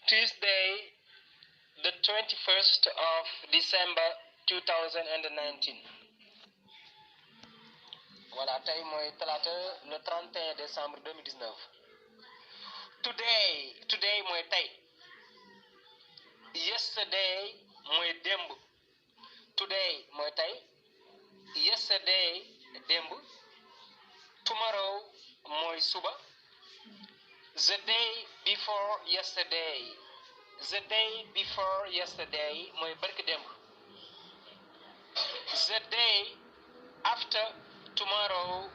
Tuesday, the 21st of December 2019. Voilà, tey mooy talaata le 31 décembre 2019. Today mooy tey. Yesterday mooy démb. Today mooy tey. Yesterday démb. Tomorrow mooy suba. The day before yesterday. The day before yesterday mooy barki démb. The day after tomorrow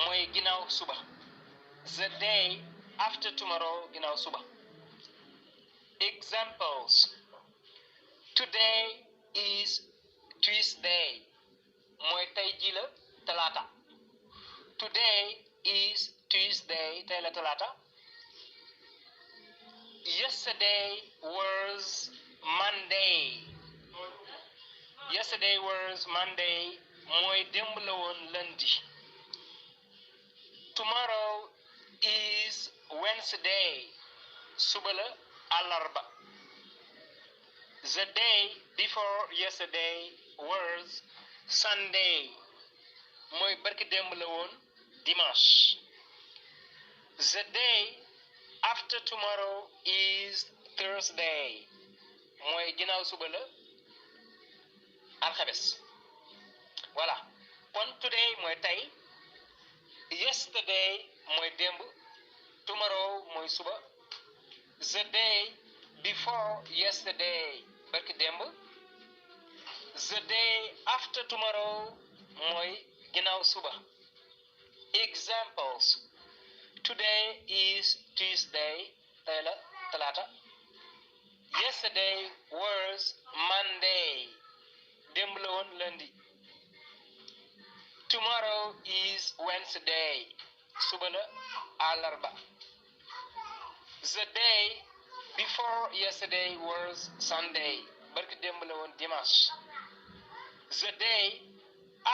mooy ginnaaw suba. The day after tomorrow ginnaaw suba. Examples. Today is Tuesday mooy tey jii la talaata. Today is Tuesday tey la talaata. Yesterday was Monday. Yesterday was Monday mooy démb la woon lundi. Tomorrow is Wednesday suba la àllarba. The day before yesterday was Sunday mooy barki démb la woon dimanche. The day after tomorrow is Thursday mooy ginnaaw suba la alxames. Voilà, kon today mooy tey. Yesterday mooy démb. Tomorrow mooy suba. The day before yesterday barki démb. The day after tomorrow mooy ginnaaw suba. Examples. Today is Tuesday tey la talaata. Yesterday was Monday démb la woon lundi. Tomorrow is Wednesday suba la àllarba. The day before yesterday was Sunday barki démb la woon dimanche. The day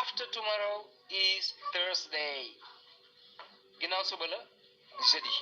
after tomorrow is Thursday ginnaaw suba la jeudi.